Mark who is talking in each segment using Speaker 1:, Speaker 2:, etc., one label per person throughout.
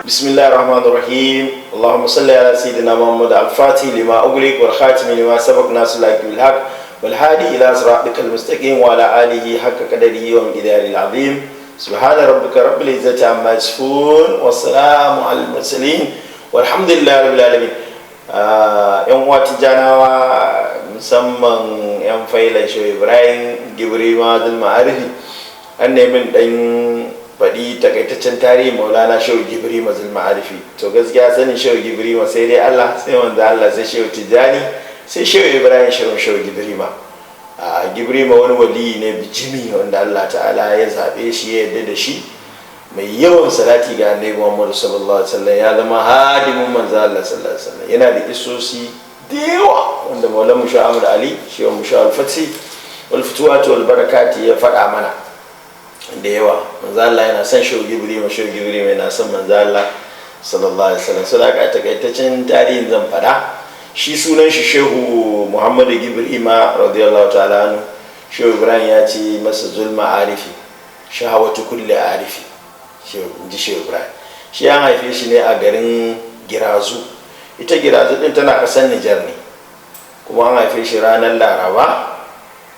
Speaker 1: بسم الله الرحمن الرحيم. اللهم صل على سيدنا محمد الفاتح لما أغلق والخاتم لما سبق ناصر الحق بالحق والهادي إلى صراطك المستقيم وعلى آله حق قدره ومقداره العظيم. سبحان ربك رب العزة عما يصفون والسلام على المرسلين والحمد لله رب العالمين. Yan uwa Tijjanawa, musamman yan failan Shehu Ibrahim Gibrima Zulma'arifi, an nemi dan faɗi takaitaccen tarihi Maulana Shehu Gibrima Zulma'arifi. To, gaskiya sanin Shehu Gibrima sai dai Allah, sai manzo Allah, sai Shehu Tijjani, sai Shehu Ibrahim Shirin Shehu Gibrima. A Gibrima wani wali ne bijimi wanda Allah Ta'ala ya zaɓe shi, ya yarda da shi, mai yawan salati ga Annabi Muhammad sallallahu alaihi wasallam, ya zama hadimin manzo Allah sallallahu alaihi wasallam. Yana da isosi da yawa wanda Maulana Musha Ahmad Ali, Shehu Musha Al-Fati wal Futuwat wal Barakati, ya faɗa mana da yawa. Manzo Allah yana son Shehu Gibrima, Shehu Gibrima yana son manzo Allah sallallahu alaihi wasallam. So da takaitaccen tarihin zan faɗa. Shi sunan shi Shehu Muhammadu Gibrima radiyallahu ta'ala anhu. Shehu Ibrahim ya ce masa Zulma Arifi, shahawatu kulli arifi, ji Shehu Ibrahim. Shi an haife shi ne a garin Girazu. Ita Girazu din tana ƙasar Nijar ne. Kuma an haife shi ranar Laraba,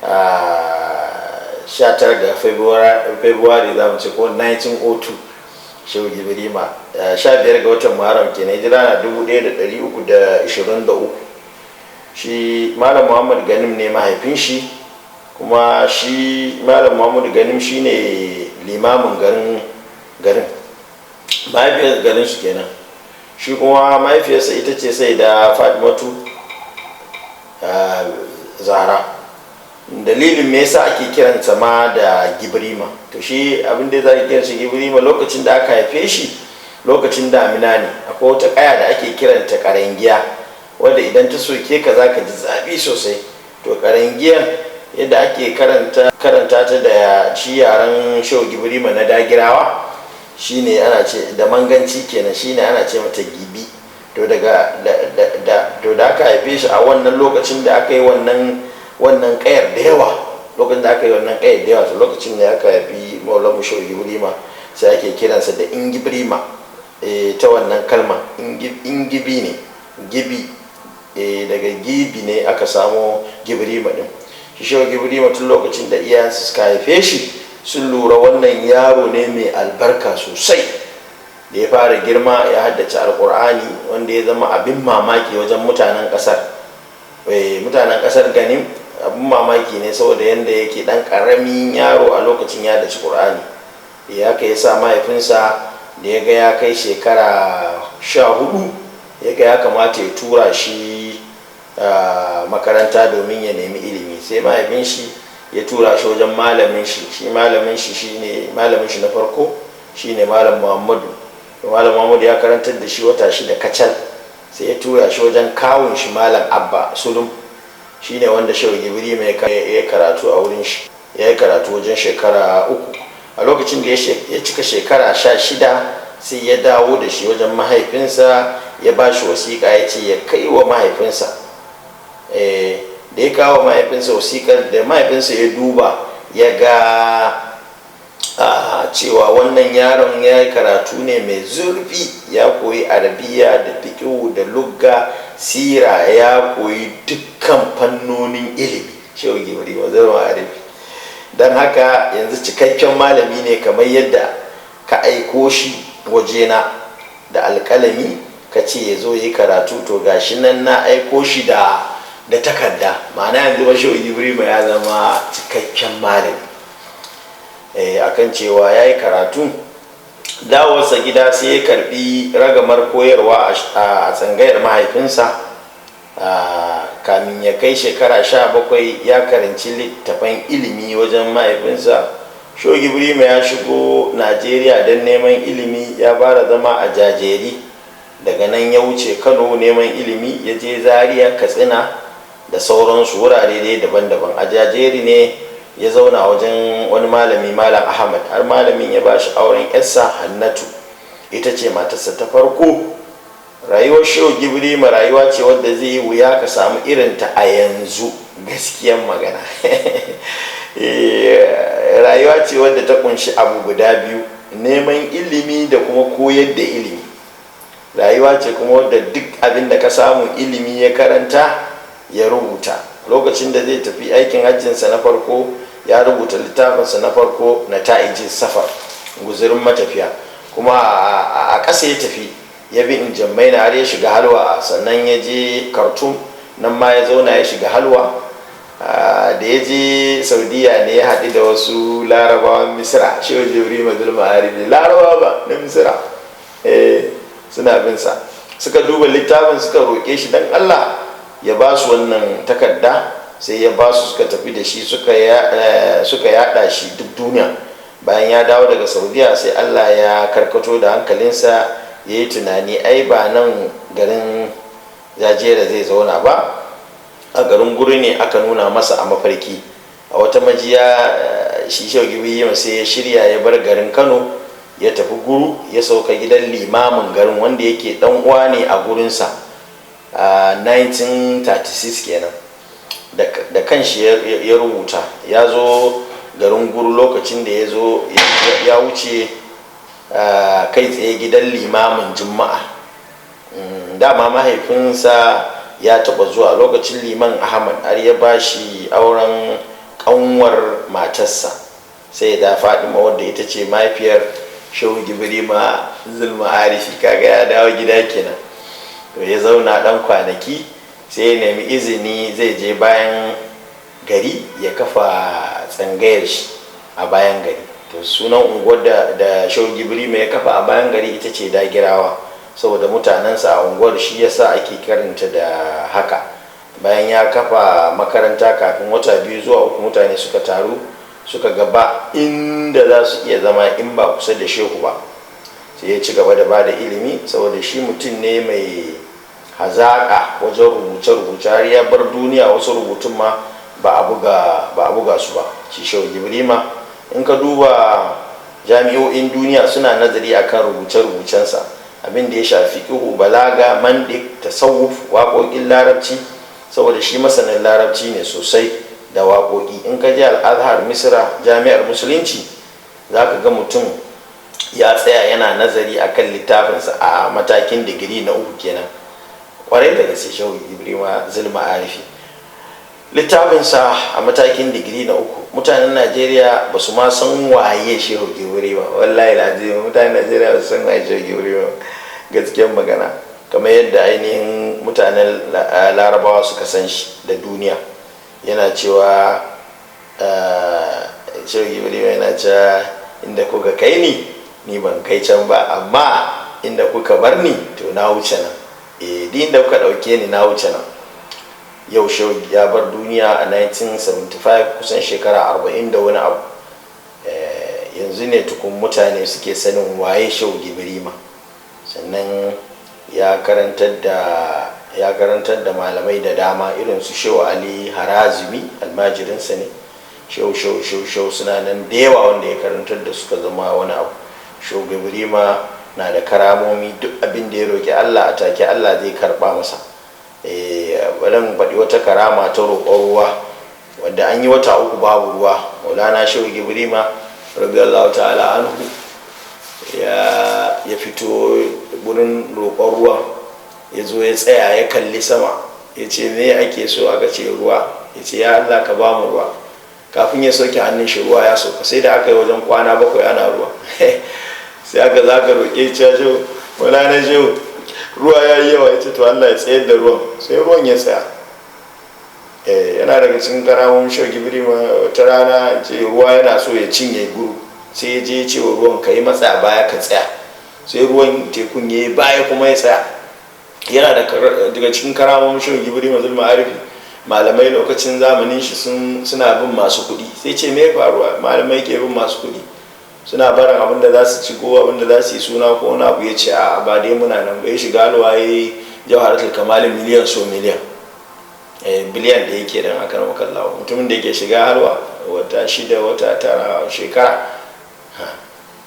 Speaker 1: 19 ga February, za mu ce ko 1902. Shehu Gibrima, 15 ga watan Muharram kenan, hijira na 1323. Shi Malam Muhammad Ganim ne mahaifin shi. Kuma shi Malam Muhammad Ganim shine limamin garin mahaifiyar garin su kenan. Shi kuma mahaifiyarsa ita ce sai da Fatimatu Zara. Dalilin me yasa ake kiransa ma da Gibrima? To, shi abin da za kiran shi Gibrima, lokacin da aka haife shi lokacin damina ne. Akwai wata kaya da ake kiranta karangiya, wadda idan ta soke ka za ka ji zafi sosai. To, karangiyan yadda ake karanta ta da shi yaren Shehu Gibrima na Dagirawa shine ana ce da Manganci kenan, shine ana ce mata gibi. To, daga da to da aka haife shi a wannan lokacin da aka yi wannan kayar da yawa, lokacin da aka yi wannan kayar da yawa, to lokacin da aka haifi Maulamu Shehu Gibrima, sai ake kiransa da Ingibrima ta wannan kalma. Ingibi ne, gibi, daga gibi ne aka samo Gibrima din. Shi Shehu Gibrima, tun lokacin da iyayensa suka haife shi, sun lura wannan yaro ne mai albarka sosai. Da ya fara girma, ya haddace Alkur'ani, wanda ya zama abin mamaki wajen mutanen kasar, mutanen kasar Ganin abin mamaki ne saboda yadda yake dan karamin yaro a lokacin ya haddace Qur'ani. Ya kai sa mahaifinsa da ya ga ya kai shekara 14, ya ga ya kamata ya tura shi makaranta domin ya nemi ilimi. Sai mahaifin shi ya tura shi wajen malamin shi. Shi malamin shi shine malamin shi na farko, shine Malam Muhammadu. Malam Muhammadu ya karantar da shi wata 6 kacal, sai ya tura shi wajen kawun shi, Malam Abba Sulum. Shine wanda Shehu Gibri mai ya karatu a wurin shi, ya yi karatu wajen shekara 3. A lokacin da ya cika shekara 16, sai ya dawo da shi wajen mahaifinsa, ya ba shi wasiƙa, ya ce ya kai wa mahaifinsa. Da ya kawo mahaifinsa wasiƙar, da mahaifinsa ya duba ya ga cewa wannan yaron ya yi karatu ne mai zurfi, ya koyi Arabiya da fiƙihu da lugga, sira, ya koyi dukkan fannonin ilimi, Shehu Gibri wa Arabi, don haka yanzu cikakken malami ne kamar yadda ka aiko shi wajena da alƙalami ka ce ya zo yi karatu. To, gashi nan na aiko shi da takarda. Ma'ana yanzu wa Shehu Ibrahim ya zama cikakken malami akan cewa ya yi karatu. Dawarsa gida, sai ya karbi ragamar koyarwa a tsangayar mahaifinsa. Kamin ya kai shekara 17, ya karanci littafan ilimi wajen mahaifinsa. Shehu Ibrahim ya shigo Najeriya don neman ilimi. Ya fara zama a Jajeri, daga nan ya wuce Kano neman ilimi, ya je Zaria, Katsina da sauransu, wurare dai daban-daban. A Jajeri ne ya zauna wajen wani malami, Malam Ahmad, har malamin ya bashi auren yarsa Hannatu, ita ce matarsa ta farko. Rayuwar Shehu Gibrima rayuwa ce wadda zai yi wuya ka samu irinta a yanzu, gaskiyan magana. Rayuwa ce wadda ta kunshi abu guda biyu: neman ilimi da kuma koyar da ilimi. Rayuwa ce kuma wadda duk abin da ka samu ilimi ya karanta ya rubuta. Lokacin da zai tafi aikin hajjinsa na farko, ya rubuta littafinsa na farko na ta'ijin safar, guzurin matafiya. Kuma a ƙasa ya tafi, ya bi Injammaina har ya shiga halwa, sannan ya je Khartoum, nan ma ya zauna ya shiga halwa. Da ya je Saudiya ne ya haɗu da wasu Larabawan Misira, Shehu Jibril Mazul Ma'arifi, Larabawa ba na Misira, suna bin sa, suka duba littafin, suka roƙe shi dan Allah ya ba su wannan takarda. Sai ya ba su, suka tafi da shi, suka yada shi duk duniya. Bayan ya dawo daga Saudiya, sai Allah ya karkato da hankalinsa, ya yi tunani, ai ba nan garin Jajera zai zauna ba, a garin Guri ne aka nuna masa a mafarki a wata majiya. Shi Shehu Gibrima sai ya shirya ya bar garin Kano, ya tafi Guru, ya sauka gidan limamin garin wanda yake dan uwa ne a gurinsa, a 1936 kenan. Da kanshi ya rubuta ya zo garin Guru. Lokacin da ya zo, ya wuce kai tsaye gidan limamin Juma'a. Dama mahaifinsa ya taba zuwa lokacin Liman Ahmad, har ya ba shi auren kanwar matarsa, sai da Fadima, wadda ita ce mahaifiyar Shehu Gibrima Zulma Arifi. Kaga ya dawo gida kenan. To, ya zauna dan kwanaki, sai ya nemi izini zai je bayan gari ya kafa tsangayar shi a bayan gari. To, sunan unguwar da Shehu Gibrima ya kafa a bayan gari ita ce Dagirawa, saboda mutanensa a unguwar, shi yasa ake karanta da haka. Bayan ya kafa makaranta, kafin wata 2 zuwa 3 mutane suka taru, suka gaba inda za su iya zama in ba kusa da shehu ba. Sai ya ci gaba da bada ilimi, saboda shi mutum ne mai hazaƙa wajen rubuce-rubuce. Har ya bar duniya, wasu rubutun ma ba a buga su ba. Shi Shehu Gibrima, in ka duba jami'o'in duniya suna nazari akan rubuce-rubucensa, abin da ya shafi fiqhu, balaga, mandik, tasawuf, waƙoƙin Larabci, saboda shi masanin Larabci ne sosai da waƙoƙi. In ka je Al'azhar Misra, jami'ar Musulunci, za ka ga mutum ya tsaya yana nazari akan littafinsa a matakin digiri na uku kenan. Kwarai da gaske, Shehu Ibrima Zulma Arifi, littafinsa a matakin digiri na uku. Mutanen Najeriya ba su ma san waye Shehu Gibrima. Wallahi lazim, mutanen Najeriya ba su san waye Shehu Gibrima, gaskiyar magana, kamar yadda ainihin mutanen Larabawa suka san shi da duniya. Yana cewa, Shehu Gibrima yana cewa, "Inda kuka kai ni, ni ban kai can ba, amma inda kuka bar ni, to na wuce nan. Eh, inda kuka ɗauke ni, na wuce nan." Yau Shehu ya bar duniya a 1975, kusan shekara 40 da wani abu. Yanzu ne tukun mutane suke sanin waye Shehu Gibrima. Sannan ya karantar da malamai da dama, irin su Shehu Ali Harazimi, almajirinsa ne. Shehu, shehu, shehu, shehu suna nan da yawa wanda ya karantar da suka zama wani abu. Shehu Gibrima na da karamomi, duk abin da ya roki Allah, a take Allah zai karba masa. Bari faɗi wata karama ta roƙon ruwa, wadda an yi wata 3 babu ruwa. Maulana Shehu Gibrima radiyallahu ta'ala anhu ya fito wurin roƙon ruwa, ya zo ya tsaya, ya kalli sama, ya ce, "Me ake so?" Aka ce, "Ruwa." Ya ce, "Ya Allah, ka ba mu ruwa." Kafin ya sauke hannun shi, ruwa ya sauka. Sai da aka yi wajen kwana 7 ana ruwa. Sai aka za ka roƙe cewa, "Maulana Shehu, ruwa ya yi yawa." Ya ce, "To, Allah ya tsayar da ruwan." Sai ruwan ya tsaya. Yana daga cikin karamomin Shehu Gibrima, wata rana ce ruwa yana so ya cinye Guru, sai ya je ce wa ruwan, "Ka yi matsa baya, ka tsaya." Sai ruwan tekun ya yi baya kuma ya tsaya. Yana daga cikin karamomin Shehu Gibrima Zulma Arifi, malamai lokacin zamanin shi suna bin masu kuɗi. Sai ce, "Me faruwa malamai ke bin masu kuɗi, suna barin abin da za su ci ko abin da za su yi suna ko wani abu?" Ya ce, "A ba dai muna nan ba." Ya shiga alwa, ya yi jawharatul kamalin miliyan so miliyan, biliyan da yake dan aka rama kallawa. Mutumin da yake shiga halwa wata 6, wata 9, shekara.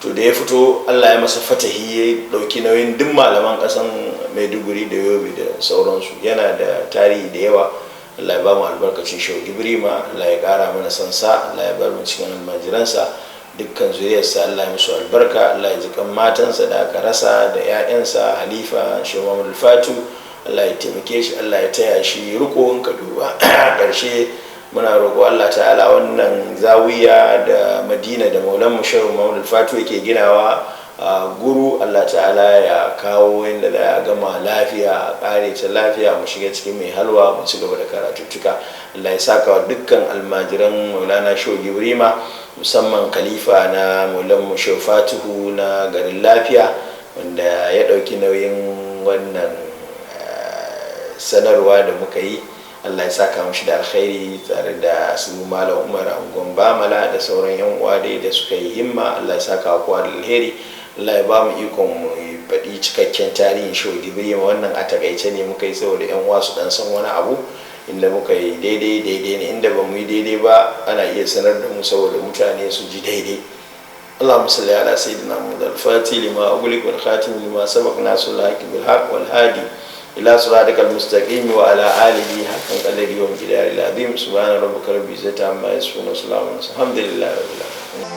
Speaker 1: To, da ya fito, Allah ya masa fatahi, ya dauki nauyin duk malaman kasan Maiduguri da Yobe da sauransu. Yana da tarihi da yawa. Allah ya ba mu albarkacin Shehu Gibrima, Allah ya kara mana sansa, Allah ya bar mu cikin almajiransa. Dukkan zuriyarsa Allah ya musu albarka. Allah ya jikan matansa da aka rasa da 'ya'yansa, Halifa Shehu Muhammadu Fatu, Allah ya taimake shi, Allah ya taya shi riko. In ka duba ƙarshe, muna roƙo Allah ta'ala, wannan zawiya da Madina da Maulan mu Shehu Muhammadu Fatu yake ginawa a Guru, Allah ta'ala ya kawo yadda za a gama lafiya, a ƙare ta lafiya, mu shiga cikin mai halwa, mu ci gaba da karatuttuka. Allah ya saka wa dukkan almajiran Maulana Shehu Gibrima, musamman khalifa na Maulan mu Shehu Fatihu na garin Lafiya, wanda ya ɗauki nauyin wannan sanarwa da muka yi. Allah ya saka mushi da alkhairi, tare da su Malam Umar Angon Bamala da sauran yan uwa dai da suka yi himma. Allah ya saka kowa da alheri. Allah ya ba mu ikon mu faɗi cikakken tarihin Shehu Gibrima. Wannan a takaice ne muka yi saboda yan uwa su dan san wani abu. Inda muka yi daidai, daidai ne. Inda ba mu yi daidai ba, ana iya sanar da mu saboda mutane su ji daidai. اللهم صل على سيدنا محمد الفاتح لما أغلق والخاتم لما سبق، ناصر الحق بالحق، والهادي إلى صراطك المستقيم، وعلى آله حق قدره ومقداره العظيم. سبحان ربك رب العزة عما يصفون، وسلام، الحمد لله رب العالمين.